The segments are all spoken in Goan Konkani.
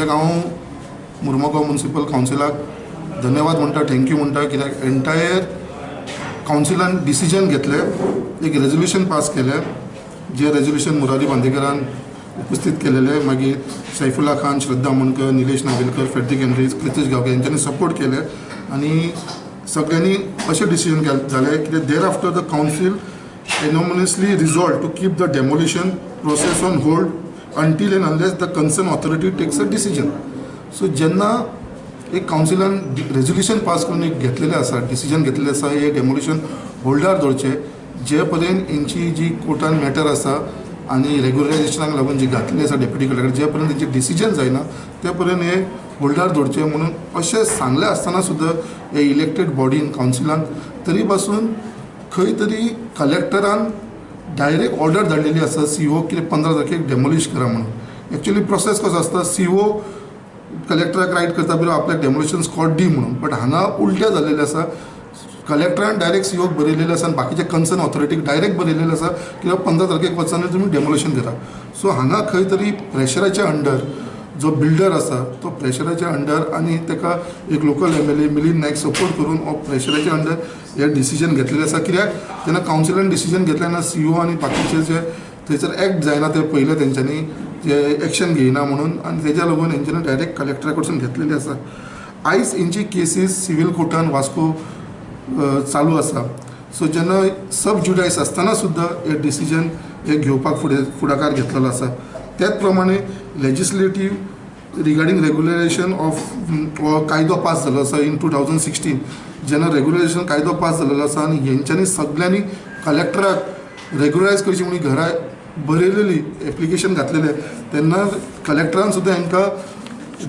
हांव मुर्मुगांव म्युनिसिपल कावन्सिलाक धन्यवाद म्हणटा, thank you म्हणटा, कित्याक एंटायर कावन्सिलान डिसिजन घेतलें, एक रेजोल्युशन पास केलें, जे रेजोल्युशन मुरारी बांदेकरान उपस्थित केलेले, मागीर सैफुल्ला खान, श्रद्धा मुंडकर, निलेश नावेलकर, फेड्रिक हेनरीज, प्रितेश गांवकर हेंच्यांनी सपोर्ट केले आनी सगळ्यांनी अशें डिसिजन जालें कित्याक thereafter the council unanimously resolved to keep the demolition process on hold until and unless the concerned authority takes a decision. So जेन्ना एक कावन्सिलान रेजोल्युशन पास करून एक घेतलेलें आसा, डिसिजन घेतलेलें आसा, हे डेमोलिशन होल्डार दवरचें जे पर्यंत हेंची जी कोर्टान मॅटर आसा आनी रेगुलरायजेशनाक लागून जी घातलेली आसा डेप्युटी कलेक्टर, जे पर्यंत तेंचे डिसिजन जायना ते पर्यंत हे होल्डार दवरचें म्हणून अशें सांगलें आसतना सुद्दां हे इलेक्टेड बॉडीन कावन्सिलान तरी पासून खंय तरी कलेक्टरान डायरेक्ट ऑर्डर धाडलेली आसा सी ओ कितें 15 तारखेक डेमोलिश करा म्हणून. एक्चुअली प्रोसेस कसो आसता, सी ओ कलेक्टराक रायट करता बरोबर आपल्याक डेमोलिशन स्कॉट दी म्हणून, बट हांगा उलटें जाल्लेलें आसा, कलेक्टरान डायरेक्ट सी ओक बरयलेलें आसा आनी बाकीचे कन्सर्न ऑथॉरिटीक डायरेक्ट बरयलेलें आसा की 15 तारखेक वचून तुमी डेमोलिशन करा. सो हांगा खंय तरी प्रेशराच्या अंडर जो बिल्डर आसा तो प्रेशराच्या अंडर आनी ताका एक local MLA Milind Naik support करून हो प्रेशराच्या अंडर हे डिसिजन घेतलेलें आसा. कित्याक जेन्ना कावन्सिलान डिसिजन घेतलें तेन्ना सी ओ आनी बाकीचे जे थंयसर एक्ट जायना ते पयलें तेंच्यांनी जे एक्शन घेयना म्हणून आनी तेज्या लागून हेंच्यांनी डायरेक्ट कलेक्टरा कडसून घेतलेली आसा. आयज हेंची केसीस सिवील कोर्टान वास्को चालू आसा. सो जेन्ना सब ज्युडायस आसतना सुद्दां हे डिसिजन हे घेवपाक फुडाकार घेतलेलो आसा. त्याच प्रमाणे लेजिस्लेटीव रिगार्डींग रेगुलरायजेशन ऑफ कायदो पास जाल्लो आसा इन 2016, जेन्ना रेगुलरायजेशन कायदो पास जाल्लो आसा आनी हेंच्यांनी सगळ्यांनी कलेक्टराक रेगुलरायज करची म्हणून घरा बरयलेली एप्लिकेशन घातलेलें, तेन्ना कलेक्टरान सुद्दां हेंकां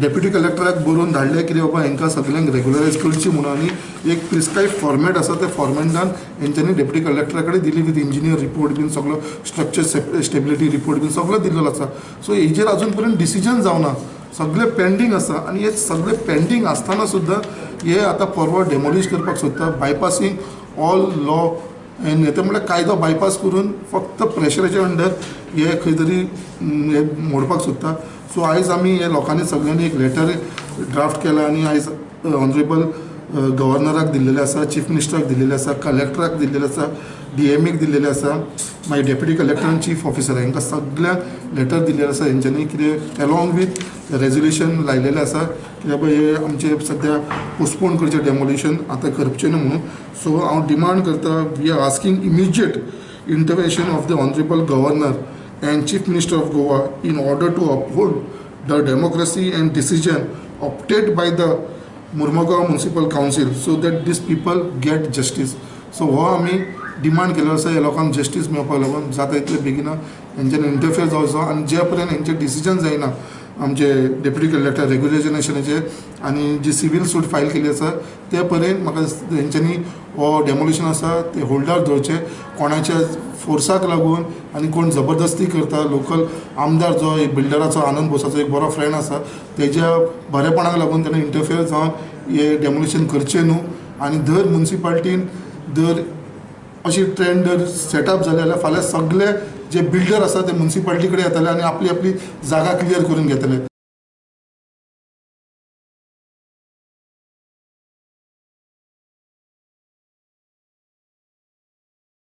डेप्युटी कलेक्टराक बरोवन धाडलें कितें बाबा हेंकां सगळ्यांक रेगुलरायज करची म्हणून आनी एक प्रिस्क्रायब फॉर्मेट आसा त्या फॉर्मेटान हेंच्यांनी डेप्युटी कलेक्टरा कडेन दिली विथ इंजिनियर रिपोर्ट बीन सगळो स्ट्रक्चर स्टेबिलिटी रिपोर्ट बीन सगळो दिल्लो आसा. सो हेजेर अजून पर्यंत डिसिजन जावना, सगळें पेंडींग आसा आनी हे सगळें पेंडींग आसतना सुद्दां हे आतां परवा डेमोलिश करपाक सोदता, बायपासींग ऑल लॉ एंड ते म्हणल्यार कायदो बायपास करून फक्त प्रेशराच्या अंडर हे खंय तरी हे मोडपाक सोदता. सो आयज आमी हे लोकांनी सगळ्यांनी एक लेटर ड्राफ्ट केला आनी आयज ऑनरेबल गव्हर्नराक दिल्लेलें आसा, चीफ मिनिस्टराक दिल्लेलें आसा, कलेक्टराक दिल्लेलें आसा, डी एम एक दिल्लेलें आसा, मागीर डेप्युटी कलेक्टर आनी चीफ ऑफिसर हांकां सगळ्यांक लेटर दिल्लेलें आसा. हेंच्यांनी कितें एलॉंग विथ रेजोल्युशन लायलेलें आसा की बाबा हे आमचें सद्या पोस्टपोन करचें डेमोलिशन आतां करचें न्हू म्हणून. सो हांव डिमांड करता, we are asking immediate intervention of the honourable governor and Chief Minister of Goa in order to uphold the democracy and decision opted by the Mormugao Municipal Council so that these people get justice. So हो आमी डिमांड केल्लो आसा ह्या लोकांक जस्टीस मेळपाक लागून जाता इतले बेगीन हेंच्यांनी इंटरफियर जावचो आनी जे पर्यंत हेंचें डिसिजन जायना आमचे डेप्युटी कलेक्टर रेगुलरायजेशनाचे आनी जी सिवील सूट फायल केली आसा ते पर्यंत म्हाका हेंच्यांनी हो डेमोलिशन आसा ते होल्डार दवरचें. कोणाच्या फोर्साक लागून आनी कोण जबरदस्ती करता, लोकल आमदार जो बिल्डराचो आनंद बोसाचो एक बरो फ्रेंड आसा तेज्या बरेपणाक लागून तेणें इंटरफियर जावन हे डेमोलिशन करचें न्हू. आनी दर म्युनिसिपालिटीन दर अशी ट्रेंड जर सेटअप जाले जाल्यार फाल्यां सगळे जे बिल्डर आसा ते म्युनिसिपालिटी कडेन येतले आनी आपली आपली जागा क्लियर करून घेतले.